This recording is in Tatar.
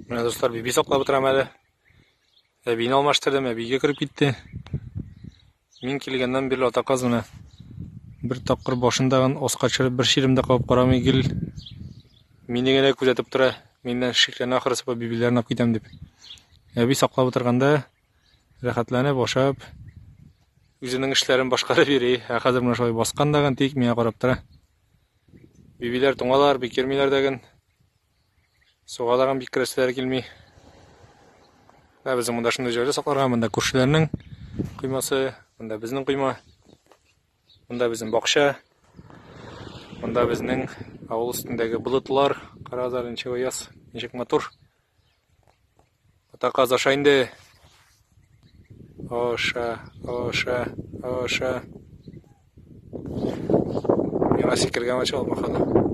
Менә, дуслар, биби саклап утырам әле. Әбине алмаштырдым, әбигә кереп китте. Мин килгәннән бирле ата каз менә бер тапкыр башын дагын аска төшереп бер чирем дә кабып карамый, гел мине генә күзәтеп тора. Миннән шикләнә ахрысы, бу бибиләрен алып китәм дип. Әби саклап утырганда рәхәтләнеп ашап, үзенең эшләрен башкарып йөри. Ә хәзер менә шулай баскан дагын тик миңа карап тора. Бибиләр туңалар, бик йөрмиләр дәген. Суга тагын бик керәселәре килми. Менә безнең монда шундый җайлы сакларга, монда күршеләрнең коймасы, монда безнең койма, монда безнең бакча, монда безнең авыл өстендәге болытлар. Карагыз әле, ничек аяз, ничек матур. Ата каз аша инде. Аша, аша, аша. Миңа сикергән ача алмаханы.